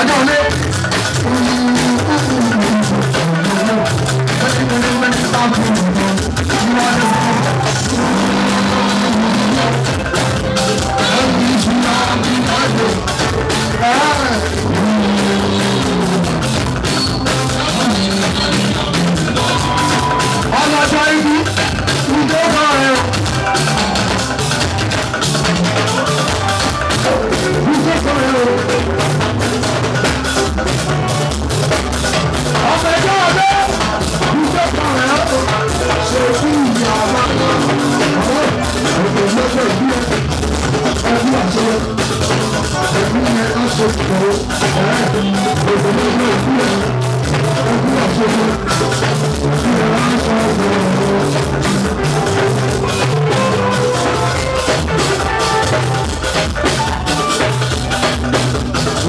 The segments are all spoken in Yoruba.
Ẹjọ́ ilé. Ọlọ́jọ́ ibi ìjọba rẹ̀ o. Ìjọba rẹ̀ o. Ọ̀fẹ́jọ́ ọdẹ ìjọba rẹ̀ o. Ṣé kí ìyá wa ọ̀rọ̀ òkè lọ́jọ́ ìbí ẹ ẹbí àṣẹ ẹbí yẹn á ṣe kọ̀ ẹ̀ òkè lọ́jọ́ ìbí ẹ ẹbí àṣẹ ẹbí yẹn á ṣe kọ̀.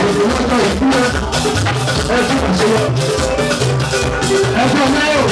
Òkè lọ́jọ́ ìbí ẹ ẹbí àṣẹ ẹbí ọmọ ẹ o.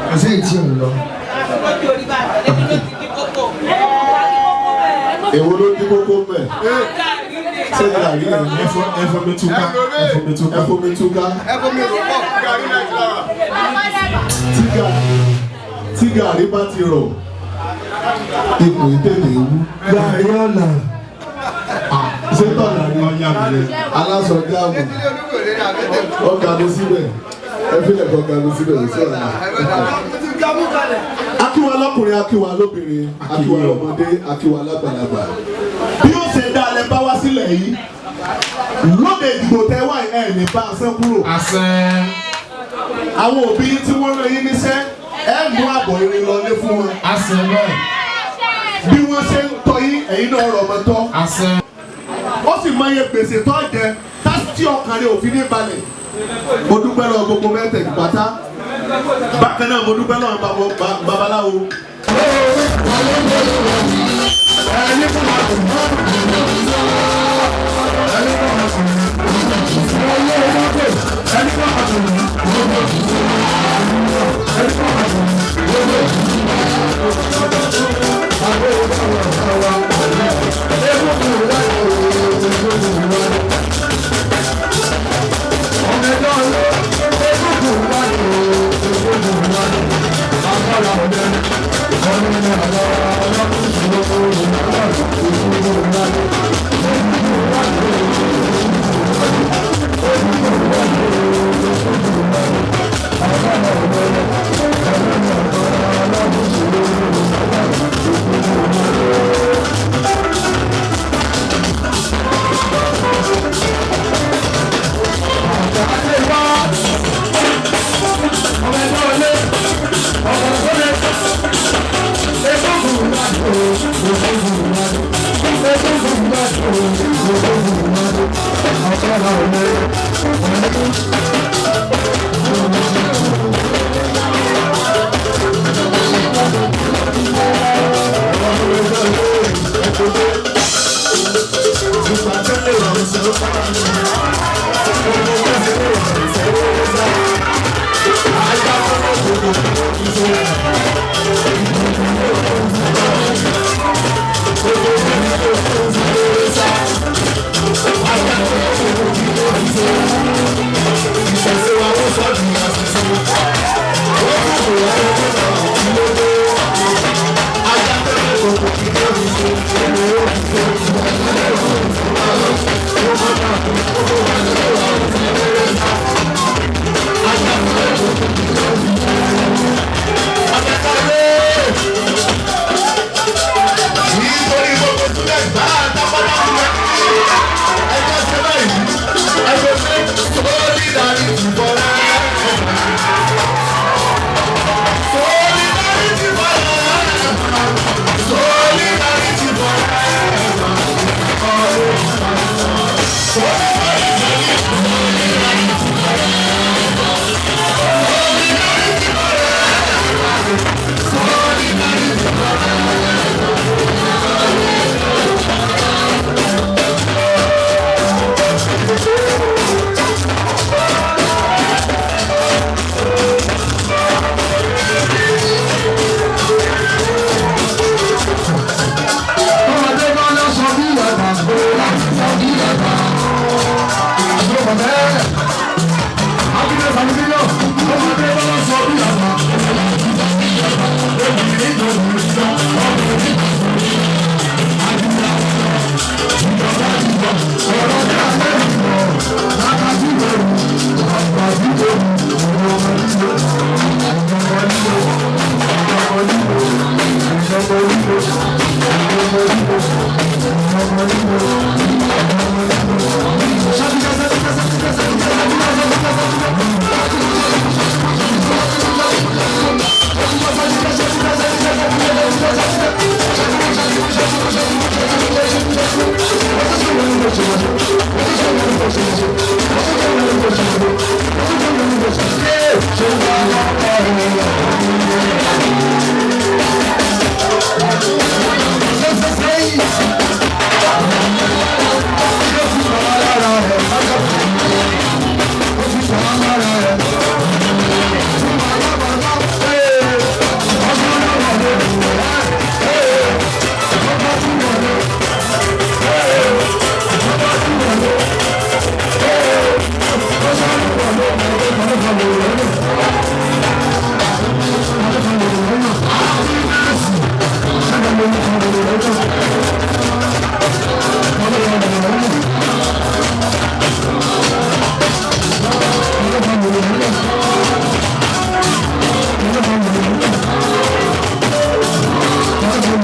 Kò sí èyí tí ò ń lọ. Èwo ló dín kókó mẹ́? Ṣé gàrí ẹ̀? Ẹ̀fọ́ mi túká. Ẹ̀fọ́ mi túká. Ẹ̀fọ́ mi túká. Ẹ̀fọ́ mi rò pọ̀ gàrí Nàìjíríà. Tí gàrí bá ti rọ̀, ipò ìtètè wú. Gàrí ọ̀nà. Ṣé tọ̀nà ni? Ọ̀yà mi rẹ̀. Aláṣọ jáàmù. Etílé olúkòrè ní àbẹ́tẹ̀. Ọ̀gá mi síbẹ̀. Ẹ fílẹ̀ kọ́ ga mi síbẹ̀ sí ọ̀la. Akíwa lọ́kùnrin, akíwa lóbìnrin, akíwa lọ́mọdé, akíwa lágbàlagbà. Bí ó ṣe dá alẹ́ bá wá sílẹ̀ yìí, lóde ìdìbò tẹ wá ẹ̀ ní bá a sẹ́ kúrò. Àṣẹ. Àwọn òbí yín tí wọ́n rán yín níṣẹ́, ẹ mú àbọ̀ irin lọlé fún wọn. Àṣẹ bẹ́ẹ̀. Bí wọ́n ṣe ń tọ́ yín, ẹ̀yin náà rọ̀ ọmọ tọ́. Àṣẹ. Ó sì mọ iye gbèsè tó jẹ tí ọkàn rẹ̀ ò fi ní balẹ̀. Mo dúpẹ́ lọ́wọ́ gbogbo mẹ́tẹ̀ẹ̀kì pátá. Bákan náà mo dúpẹ́ lọ́wọ́ babaláwo.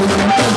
Thank you.